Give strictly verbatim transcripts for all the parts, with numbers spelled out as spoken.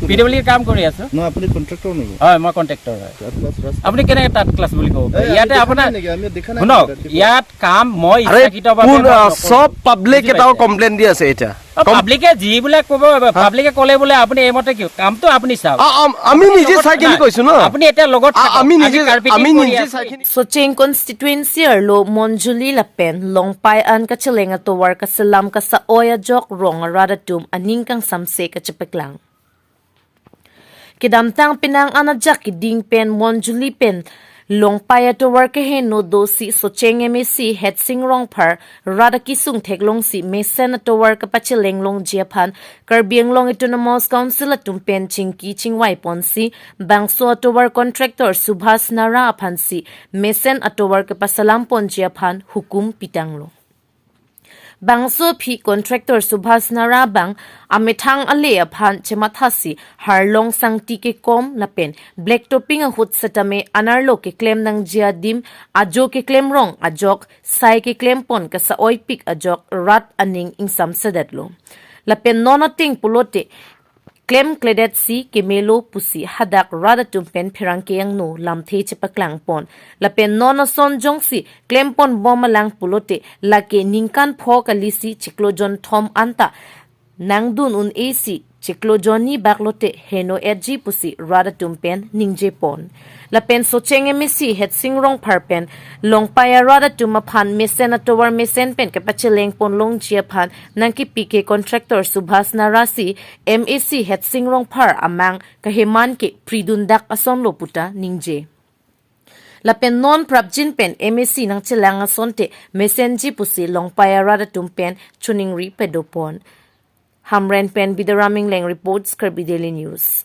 P W ডিৰ কাম কৰি আছো। নহয়, আপুনি কণ্ট্ৰেক্টৰ নেকি? হয়, মই কণ্ট্ৰেক্টৰ হয়। থাৰ্ড ক্লাছ ৰাস্তা। আপুনি কেনেকে থাৰ্ড ক্লাছ বুলি ক'ব পাৰে? এই, আমি ইয়াতে দেখা আপোনাৰ নাই নেকি? আমি দেখা নাই শুনক, নেকি? ৰাতিপুৱা। ইয়াত কাম মই আৰে, ইচ্ছাকৃতভাৱে কোন, মই আহ, নকৰোঁ। চব পাব্লিকে বুজি এটাও পাইছে? কমপ্লেইন দি আছে এতিয়া। অ, কম- পাব্লিকে যিবিলাক ক'ব, হা? পাব্লিকে ক'লে বোলে আপুনি এইমতে কি? কামটো আপুনি চাওক। আ-, আম-, আমি আপুনি নিজে লগত চাই কিনি নাই। কৈছো ন। আপুনি এতিয়া লগত আ-, থাকক। আমি আমি নিজে, কাৰ্পেটিং আমি কৰি নিজে আছো। চাই কিনি Socheng constituency arlo Monjuli lapen Longpai an kacheleng atovar kaselam kasa-oi ajok rong arat atum aning kangsamse kachepaklang. Kedamtang penang an ajak keding pen Monjuli pen Longpai atovar keheno dosi Socheng M A C Headsing Rongphar rat akesung theklongsi mesen atovar kapacheleng longji aphan Karbi Anglong Autonomous Council atum pen chingki chingvai ponsi bangso atovar contractor Subhas Nara aphansi mesen atovar kapaselam ponji aphan hukum pitanglo. Bangso aphi contractor Subhas Nara abang amethang ale aphan chemathasi harlong sangti kekom lapen black topping ahut setame anerlo keklem nangji adim ajo keklem rong ajok sai keklem pon kasa-oipik ajok rat aning ingsamsedetlo. Lapen non ateng pulote klemkledetsi kemelo pusi hadak rat atum pen pherangke angno lamthe chepaklang pon. Lapen non ason jongsi klem pon bom alang pulote lake ningkan pho kalisi chiklo jonthom anta nangdun un-esi chiklo jonni bak lote heno-etji pusi rat atum pen ningje pon. Lapen Socheng M A C Headsing Rongphar pen Longpai arat atum aphan mesen atovar mesen pen kapacheleng pon longji aphan nangkepi ke contractor Subhas Nara si M A C Headsing Rongphar amang kaheman ke pridun dak asonlo puta ningje. Lapen non prapjin pen M A C nangchelang asonte mesenji pusi Longpai arat atum pen choningri pado pon. Hamren pen Bidaram Ingleng reports, Karbi Daily News.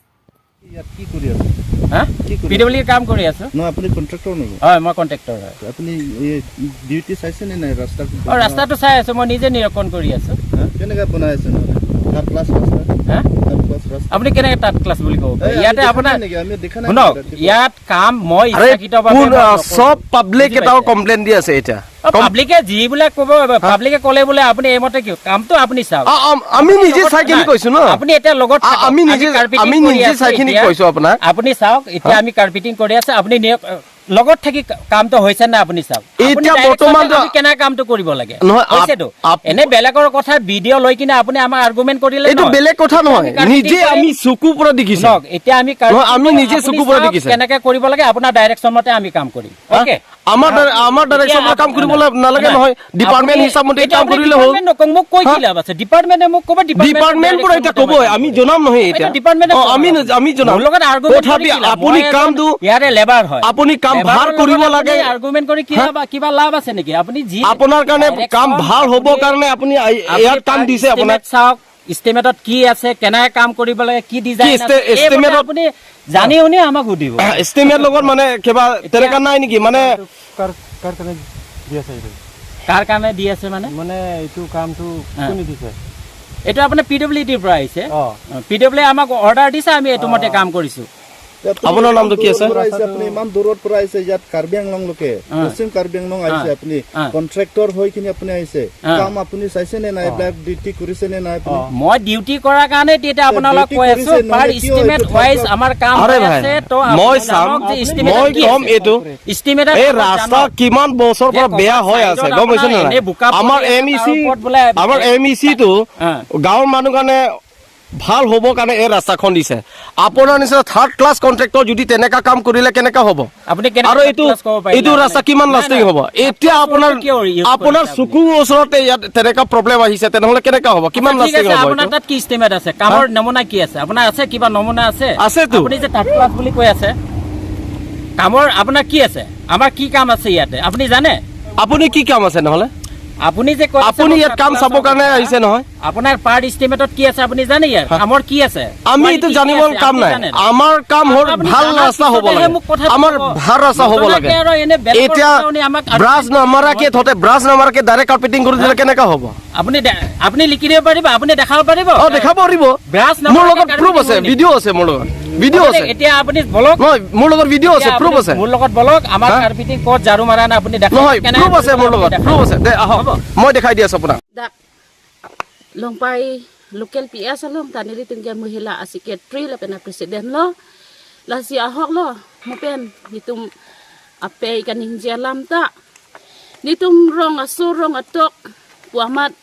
ইয়াত কি কৰি আছে? হা? কি কৰি P W ডিৰ কাম কৰি আছো। নহয়, আপুনি কণ্ট্ৰেক্টৰ নেকি? হয়, মই কণ্ট্ৰেক্টৰ হয়। আপুনি এই ডিউটি চাইছে নে নাই ৰাস্তাটো? অ, ৰাস্তাটো চাই আছো, মই নিজে নিৰীক্ষণ কৰি আছো। হা? কেনেকে বনাই আছে নহ'লে? থাৰ্ড ক্লাছ ৰাস্তা? হা? থাৰ্ড ক্লাছ ৰাস্তা? আপুনি কেনেকে থাৰ্ড ক্লাছ বুলি ক'ব পাৰে? এই, আমি ইয়াতে দেখা আপোনাৰ নাই নেকি? আমি দেখা নাই শুনক, নেকি ৰাতিপুৱা? ইয়াত কাম মই আৰে, ইচ্ছাকৃতভাৱে কোন, মই আহ, নকৰোঁ। চব পাব্লিকে বুজি এটাও পাইছে? কমপ্লেইন দি আছে এতিয়া। অ, কম- পাব্লিকে যিবিলাক ক'ব, হা? পাব্লিকে ক'লে বোলে আপুনি এইমতে কিয়? কামটো আপুনি চাওক। আ-, আম-, আমি নিজে চাই কিনি নাই। কৈছো ন। আপুনি এতিয়া লগত আ-, থাকক। আমি আমি নিজে, কাৰ্পেটিং আমি কৰি নিজে আছো চাই কিনি এতিয়া। কৈছো আপোনাক। আপুনি চাওক, এতিয়া হা? আমি কাৰ্পেটিং কৰি আছে, আপুনি নিয়ক, আ, লগত থাকি কা-, কামটো হৈছে নে আপুনি চাওক। আপুনি এতিয়া ডাইৰেকশ্যন বৰ্তমান আমি কেনে কামটো কৰিব লাগে? নহয়, আপ-, হৈছেতো। আপ-, এনে বেলেগৰ কথা ভিডিঅ' লৈ কিনে আপুনি আমাক আৰ্গুমেণ্ট কৰিলে এইটো নহয়। বেলেগ কথা এতিয়া আমি নহয়। কাৰ্পেটিং নিজে কৰিম। আমি চকুৰ পৰা দেখিছো। শুনক, এতিয়া আমি নহয়, কাৰ্পেটিং আমি কৰিম। নিজে আপুনি চকুৰ পৰা চাওক দেখিছে। কেনেকে কৰিব লাগে, আপোনাৰ ডাইৰেকশ্যন মতে আমি কাম কৰিম। হা? অ'কে? আমাৰ হা? ডাই-, আমাৰ এতিয়া ডাইৰেকশ্যন মতে কাম আপ-, কৰিব নালাগে নহয়। ডিপাৰ্টমেণ্ট আপুনি হিচাপ মতে এতিয়া কাম আপুনি কৰিলে হ'ল। ডিপাৰ্টমেণ্ট নকওঁ, মোক কৈ হা? কি লাভ আছে? ডিপাৰ্টমেণ্টে মোক ক'ব, ডিপাৰ্টমেণ্টে ডিপাৰ্টমেণ্ট পৰা ডাইৰেকশ্যন এতিয়া মতে ক'বই, কাম আমি কৰিম। জনাম নহয় এতিয়া। এতিয়া ডিপাৰ্টমেণ্টে অ, আমি, আমি জনাম। মোৰ লগত আৰ্গুমেণ্ট তথাপি কৰি কি লাভ? আপুনি মই এজন কামটো ইয়াৰে লেবাৰ হয়। আপুনি কাম লেবাৰৰ ভাল লগত কৰিব আপুনি লাগে। আৰ্গুমেণ্ট কৰি কি হা? লাভ, কিবা লাভ আছে নেকি? আপুনি যি আপোনাৰ কাৰণে ডাইৰেকশ্যন কাম ভাল হ'ব আপুনি কাৰণে আপুনি আই-, আপুনি ইয়াত কাম তাৰ দিছে আপোনাক। এষ্টিমেট চাওক, এষ্টিমেটত কি আছে, কেনেকে কাম কৰিব লাগে, কি ডিজাইন কি আছে, এষ্টে-, এই মতে এষ্টিমেটত আপুনি জানি শুনি আমাক সুধিব। এষ্টিমেট লগত মানে কিবা এতিয়া তেনেকা নাই নেকি? মানে কাৰ, কাৰ কাৰণে দি আছে এইটো? কাৰ কাৰণে দি আছে মানে? মানে এইটো কামটো হা। কোনে দিছে? এইটো আপোনাৰ পি ডব্লিউ ডিৰ পৰা আহিছে। অ। অ, পি ডব্লিউ আমাক অৰ্ডাৰ দিছে, আমি এইটো মতে অ। কাম কৰিছো। আপুনি আপোনাৰ ইমান নামটো কি আছে? দূৰৰ পৰা আহিছে, আপুনি ইমান দূৰৰ পৰা আহিছে ইয়াত কাৰ্বি আংলংলৈকে, অ। পশ্চিম কাৰ্বি আংলং আহিছে অ। আপুনি, অ। কণ্ট্ৰেক্টৰ হৈ কিনে আপুনি আহিছে। অ। কাম আপুনি চাইছে নে নাই? অ। এইবিলাক ডিউটি কৰিছে নে নাই আপুনি? অ। মই ডিউটি কৰাৰ কাৰণে এতিয়া আপোনালোকক ডিউটি কৈ আছো, কৰিছে, পাৰ নহ'লে কিয় এষ্টিমেট এইটো ৱাইজ থাৰ্ড আমাৰ কাম আৰে হৈ ভাই, আছে, তো মই আপোনালোকক চাম, যে এষ্টিমেট মই কি ক'ম আছে? এইটো। এষ্টিমেটৰ এই আগত ৰাস্তা জানক কিমান বছৰ যে পৰা বেয়া ক'ৰবাত হৈ আছে, ছাইডত গম পাইছে নে আপোনাৰ নাই? এনে বোকা আমাৰ পৰি আছে, এম ই চি, তাৰ ওপৰত বোলে আমাৰ এম ই চি টো অ। গাঁৱৰ মানুহ কাৰণে ভাল হ'ব কাৰণে এই ৰাস্তাখন দিছে। আপোনাৰ নিচিনা থাৰ্ড ক্লাছ কণ্ট্ৰেক্টৰ যদি তেনেকা কাম কৰিলে কেনেকা হ'ব? আপুনি কেনেকে আৰু এইটো, থাৰ্ড ক্লাছ ক'ব পাৰিলে এইটো আপুনি? ৰাস্তা কিমান নাই, লাষ্টিং নাই। হ'ব? এতিয়া থাৰ্ড ক্লাছ আপোনাৰ, কিয় ইউজ আপোনাৰ কৰিছে আপুনি? চকুৰ ওচৰতে ইয়াত তেনেকা প্ৰব্লেম আহিছে, তেনেহ'লে কেনেকা হ'ব? কিমান আচ্ছা, ঠিক লাষ্টিং আছে, হ'ব আপোনাৰ এইটো? তাত কি ষ্টেটমেণ্ট আছে? কামৰ হা? নমুনা কি আছে? আপোনাৰ আছে কিবা নমুনা আছে? আছেতো। আপুনি যে থাৰ্ড ক্লাছ বুলি কৈ আছে, কামৰ আপোনাৰ কি আছে? আমাৰ কি কাম আছে ইয়াতে? আপুনি জানে? আপুনি কি কাম আছে নহ'লে? আপুনি যে কৈ আছে আপুনি মোক ইয়াত কাম থাৰ্ড চাবৰ ক্লাছৰ কাৰণে কথা, আহিছে নহয়? আপোনাৰ পাৰ এষ্টিমেটত কি আছে আপুনি জানে ইয়াৰ? হা? কামৰ কি আছে? আমি কোৱালিটি এইটো কি জানিব আছে? কাম আপুনি নাই। জানে? আমাৰ কাম হ'ল আপুনি ভাল জানাৰ ৰাস্তা হ'ব পিছতেহে লাগে। মোক কথাটো আমাৰ ক'ব। ভাল ৰাস্তা হ'ব নজনাকে লাগে। আৰু এনে বেলেগৰ এতিয়া কথা শুনি আমাক ব্ৰাছ আৰ্গুমেণ্ট নামাৰাকে কৰিব। থতে, ব্ৰাছ নামাৰাকে ডাইৰেক্ট কাৰ্পেটিং কৰি দিলে হা? কেনেকা হ'ব? আপুনি দে-, আপুনি লিখি দিব পাৰিব? আপুনি দেখাব পাৰিব? অ, দেখাব পাৰিব। ব্ৰাছ মোৰ নামাৰাকে লগত প্ৰুফ কাৰ্পেটিং আছে, হয় নেকি? ভিডিঅ' আছে মোৰ লগত। ভিডিঅ' হ'ব আছে। দে, এতিয়া আপুনি বলক। নহয়, মোৰ লগত ভিডিঅ' আছে, এতিয়া প্ৰুফ আপুনি আছে। মোৰ লগত বলক, আমাৰ হা? কাৰ্পেটিং ক'ত ঝাৰু মাৰা নাই আপুনি দেখাওক। নহয়, কেনে প্ৰুফ আছে মোৰ লগত, আপুনি প্ৰুফ আছে। দে, আহক। হ'ব। মই দেখাই দি আছো আপোনাক। dak Longpai local P S along ta nelitum ke Mahila a-secretary lapen a-president lo. Lasi ahok lo, mo pen netum apei kaningje alam ta. Netum rong aso rong atok pu amat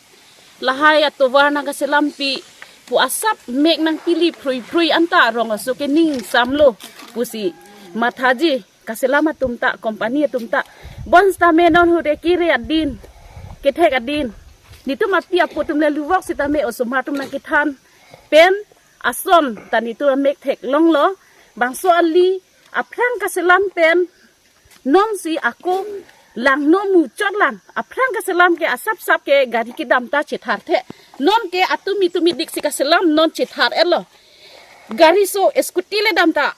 lahai atovar nangkaselampi pu asap mek nangpili phrui phrui anta rong aso ke ning samlo pusi mathaji. Kaselam atum ta, company atum ta. Bonsitame non hude kire adin, kethek adin, netum api apo atum le luvok sitame osomar atum nangkethan pen ason ta netum amek theklonglo. Bangso ali aphrang kaselam pen nonsi ako langno muchot lang. Aphrang kaselam ke asap sap ke gari kedam ta chetharthe. Non ke atumi tumi diksi kaselam non chethar-etlo. Gari so scooty le dam ta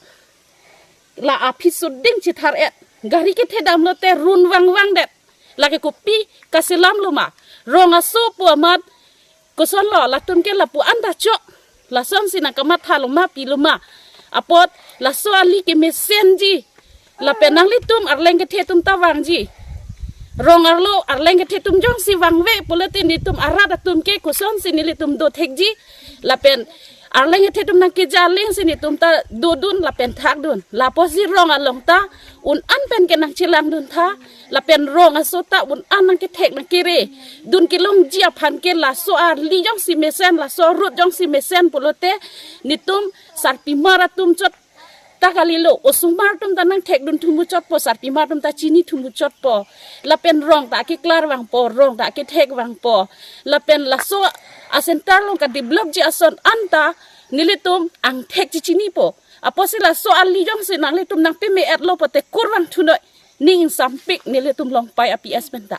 la aphi suding chethar-et. Gari kethe damlote run vang vang det. Lake kopi kaselam lo ma? Rong aso pu amat kosonlo, latum ke lapu anta chok. Lasonsi nangkamatha lo ma, pilo ma? Apot laso ali kemesenji. Lapen nanglitum arleng kethe atum ta vangji. Rong arlo arleng kethe atum jongsi vangve pulote netum arat atum ke kosonsi nelitum dothekji. Lapen arleng kethe atum nangkeja alengsi netum ta dodun lapen thakdun. Lapusi rong along ta un-an pen ke nangchelangdun tha. Lapen rong aso ta un-an nangkethek nangkere dun kelongji aphan ke laso ali jongsi mesen, laso road jongsi mesen pulote netum sarpimar atum chot ta kalilo, osomar atum ta nangthekdun thu muchotpo, sarpimar atum ta chini thu muchotpo. Lapen rong ta keklar vangpo, rong ta kethek vangpo. Lapen laso a-center along kadevelopji ason anta nelitum angthek chichinipo. Apotsi laso ali jongsi nanglitum nangpeme-etlo pote kurvangthunoi, ning sampik nelitum Longpai a-P S pen ta.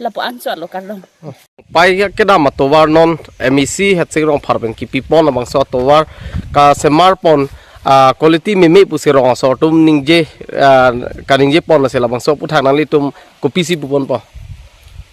Lapu anchot lo kardom. Pai kedam atovar non M A C Headsing Rongphar pen kipipon labangso atovar kasemarpon, ah, quality meme pusi rong aso atum ningje, ah, kaningjepon lasi labangso aputhak nanglitum kopisi puponpo?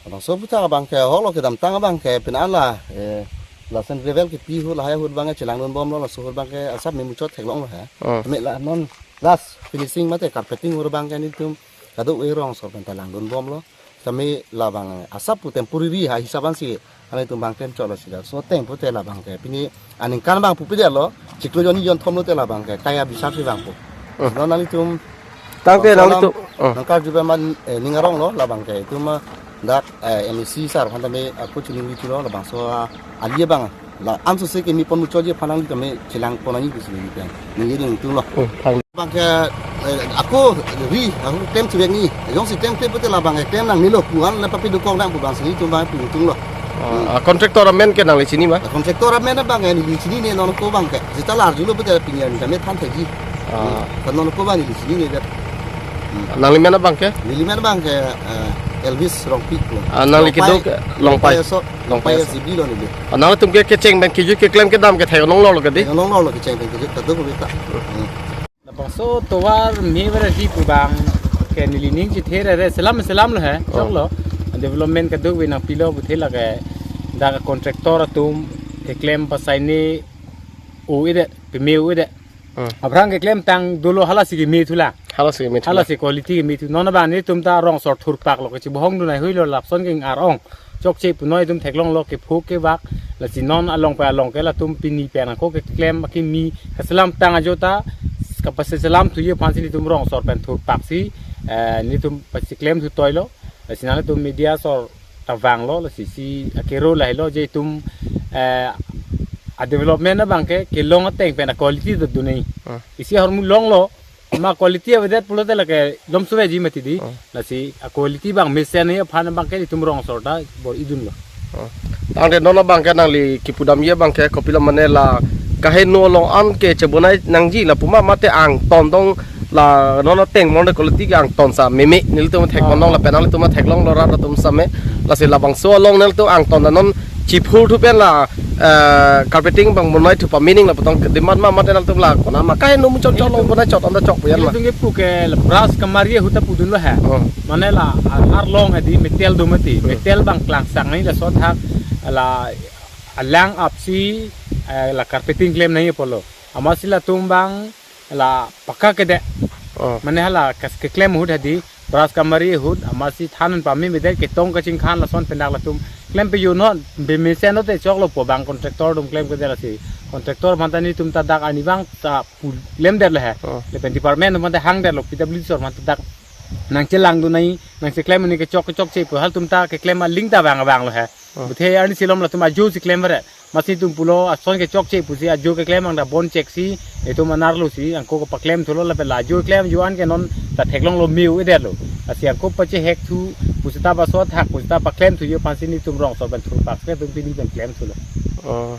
Labangso aputhak abang ke ahok lo, kedamtang abang ke pini an la, eh, la sand gravel kepi ahut lahai ahut abang ke chelangdunbomlo, laso ahut abang ke asap me muchot theklonglo he. Hmm. Me la non last finishing mate carpeting ahut abang ke netum kadokave rong asor pen ta langdunbomlo. Tame labang asap pu temporary ha hisap ansi, ane tum bang klem chotlo sida. So ateng pute labang ke pini aningkan abang pupedetlo, chiklo jon ni jon thomlote labang ke kaya bisar si vangpo. Hmm. Non nanglitum tangte bangso alam nanglitum, hmm, nangkarju pen man, eh, ning aronglo labang ke itum, ah, dak, eh, M A C sir aphan tame ako chiningri thulo labangso, ah, ali abang la ansose kemepon muchotji aphan nanglitum tame chelangpon nangji pusi neli pen ningje ding thulo. Hmm, thank Abang ke, eh, ako ri, ako klem chevek ni. Jongsi klem klem pute labang ke klem nangnelo, pu-an le papi dokok nang pu abangsi netum abang pu tunglo. Ah, ah, contractor amen ke nangli chini ma? Contractor amen abang ke neli chinine, non ako abang ke. Seta la arjulo pute pini an kami than thekji. Ah. Hmm. Kan non ako abang neli chinine det. Hmm. Nangli men abang ke? Neli men abang ke, eh, Elvis Rongpi lo. Ah, nangli Longpai, kedo ke Longpai. Longpai aso, Longpai Longpai aso. S G B lo neli. Ah, nangtum ke kecheng pen kejut keklem kedam ke theklonglo lo kedi? Theklonglo lo, kecheng pen kejut kadokave ta. Hmm. Labangso tovar me variety pu abang ke neli ning chethe re re selam selam lo he, oh, choklo. Development kadokave nangpilo puthe lake dak contractor atum keklem pasaine o ide, peme o ide. Hmm. Aphrang keklemtang dolo halasi keme thulang. Halasi keme thulang. Halasi quality keme thu. Non abang netum ta rong asor thurpak lo kachebohongdun ai huilo, lapuson ke arong chokche punoi atum theklonglo, kephuk kevak. Lasi non along pa along ke latum pini pen ako keklem akimi kaselamtang ajo ta kapase selam thuji aphansi netum rong asor pen thurpaksi, eh, netum pasi klem thutoilo. Lasi nanglitum media asor ta vanglo, lasi si akero lahelo je itum, eh, a-development abang ke kelong ateng pen a-quality dodun nangji. Hmm. Isi ahormu longlo, ma quality avedet pulote lake lom suveji mati di. Oh. Lasi a-quality abang mesen nangji aphan abang ke itum rong asor ta bor-idunlo. Oh. Tangte non abang ke nangli kipudamji abang ke kopilo mane la kaheno along an ke chebonai nangji lapu ma mate angton dong la non ateng mane quality ke angton sa meme nelitum thek, ah, monong lapen nanglitum theklonglo rat atum same, lasi labangso along nelitum angton non chiphur thu pen la, eh, carpeting abang bonai thu pamening lapu tong demand ma mate nangtum la kona ma kaheno muchot chot along bonai chot anta chok pu an ma. Nelitum kepu ke la brush kamari ahut ta pudunlo he. Oh. Mane la ar, arlong hedi metal do mati. Hmm. Metal abang klangsak nangji laso athak la alang apsi, eh, la carpeting klem nangji apotlo. Amatsi latum abang la pakka kede. Oh. Mane hala kas keklem ahut hedi, brush kamari ahut, amatsi than pame medet ketong kachingkhan lason pendak latum Klem pe yo non, be mesen no te choklo po bang contractor atum klem kedet lasi. Contractor aphan ta netum ta dak arnivang ta pu klemdetlo he. Oh. Lapen department aphan ta hangdetlo, P W D sorkar aphan ta dak nangchelangdun nangji, nangcheklem nangji kechok kechokche pu halatum ta keklem aling ta vang vanglo he. Oh. Buthe arnisi lom latum ajo si klem vare. Amatsi netum pulo ason kechokche pusi ajo keklem ang ta bon chek si, netum anerlo si, angko kepaklem thulo lapen la ajo klem ajo an ke non ta theklonglo me-o-edetlo. Lasi angko pachehek thu, pusita baso athak, pusita paklem thu yo aphansi netum rongso pen thurpak ke netum pini pen klem thulo. Oh.